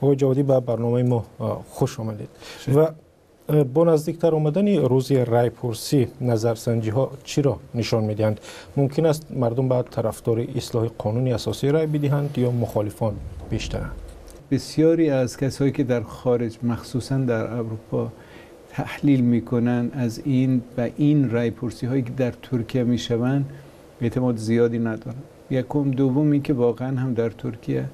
Оқои Ҷаводӣ, ба барномаи мо хуш омадед. Ва бо наздиктар омадани рӯзи райпурсӣ назарсанҷиҳо чиро нишон медиҳанд? Мумкин аст мардум ба тарафдори ислоҳи қонуни асосӣ рай бидиҳанд ё мухолифон бештаранд? Бисёре аз касоне ки дар хориҷ, махсусан дар Аврупо, таҳлил мекунанд, аз ин ва ин райпурсиҳое ки дар Туркия мешаванд эътимоди зиёде надоранд. Якум. Дуввум инки воқеан ҳам дар Туркия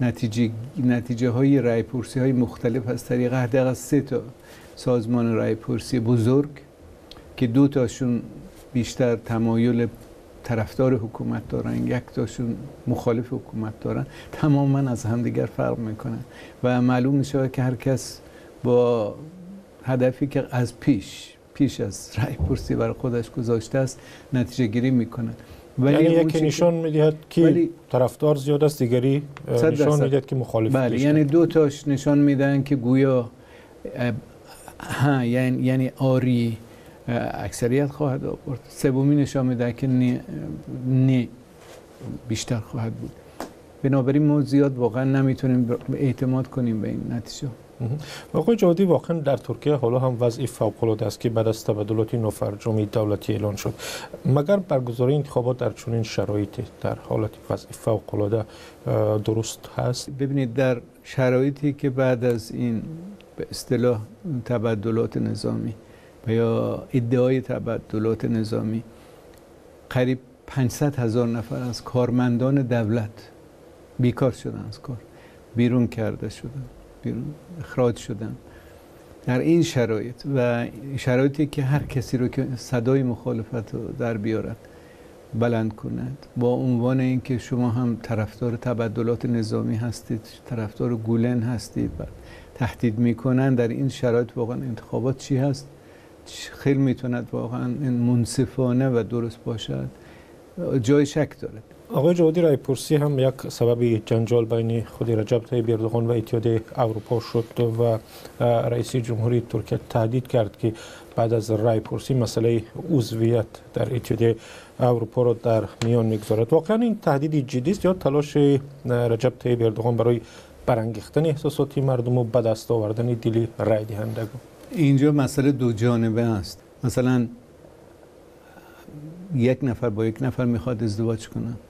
натиҷаҳои райпурсиҳои мухталиф аз тариқи ҳадди се то созмони райпурсии бузург ки ду тошон бештар тамоюли тарафдори ҳукумат доранд, як тошон мухолифи ҳукумат доранд, тамоман аз ҳамдигар фарқ мекунанд ва маълум мешавад ки ҳар кас бо ҳадафе ки аз пеш аз райпурсӣ барои худаш гузоштааст натиҷагирӣ мекунад. Вале яъне яке нишон медиҳад ки тарафдор зиёд аст, дигаре нишон медиҳад ки мухолиф бештар. Бале, яъне ду тош нишон медиҳанд ки гӯё яъне ори аксарият хоҳад овард, севумӣ нишон медиҳад ки не, бештар хоҳад буд. Бинобар ин мо зиёд воқеан наметавонем эътимод кунем ба ин натиҷа. Оқои Ҷаводӣ, воқеан дар Туркия ҳоло ҳам вазъи фавқулода аст ки баъд аз табаддулоти нофарҷоми давлатӣ эълон шуд. Магар баргузории интихобот дар чунин шароите, дар ҳолати вазъи фавқулода, дуруст ҳаст? Бибинед, дар шароите ки баъд аз ин ба истилоҳ табаддулоти низомӣ ва ё иддаои табаддулоти низомӣ қариб 500 ҳазор нафар аз кормандони давлат бекор шуданд, аз кор берун карда шуданд, берун ихроҷ шуданд. Дар ин шароит ва шароите ки ҳар касеро ки садои мухолифат дар биёрад баланд кунад бо унвони инки шумо ҳам тарафдори табаддулоти низомӣ ҳастед, тарафдори Гулен ҳастед ва таҳдид мекунанд, дар ин шароит воқеан интихобот чӣ ҳаст? Хеле метавонад воқеан мунсифона ва дуруст бошад, ҷои шак дорад. Оқои Ҷаводӣ, райпурсӣ ҳам як сабаби ҷанҷол байни худи Раҷаб Тайиб Эрдоған ва Иттиҳодияи Аврупо шуд ва раиси ҷумҳурии Туркия таҳдид кард ки баъд аз райпурсӣ масъалаи узвият дар Иттиҳодияи Аврупоро дар миён мегузорад. Воқеан ин таҳдиди ҷиддист ё талоши Раҷаб Тайиб Эрдоған барои барангехтани эҳсосоти мардум ва ба даст овардани дили райдиҳандагон? Инҷо масъала дуҷониба аст. Масалан, як нафар бо як нафар мехоҳад издивоҷ кунад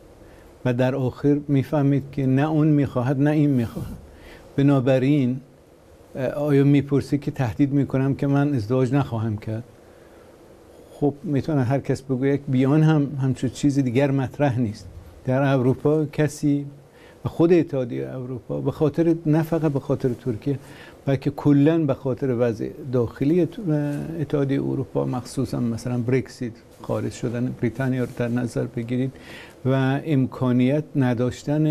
ва дар охир мефаҳмид ки на он мехоҳад, на ин мехоҳад. Бинобар ин оё мепурсӣ ки таҳдид мекунам ки ман издивоҷ нахоҳам кард? Хуб, метавонад ҳар кас бигӯяд, биён ҳам ҳамчун чизи дигар матраҳ нест. Дар Аврупо касе ва худи Иттиҳодияи Аврупо ба хотири на фақат ба хотири Туркия, балки куллан ба хотири вазъи дохилии Иттиҳодияи Аврупо, махсусан масалан Брексит, хориҷ шудани Британияро дар назар бигиред ва имконият надоштан,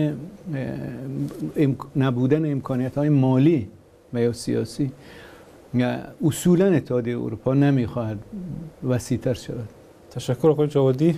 набудани имкониятҳои молӣ ва ё сиёсӣ, усулан Иттиҳодияи Аврупо намехоҳад васеътар шавад. Ташаккур, оқои Ҷаводӣ.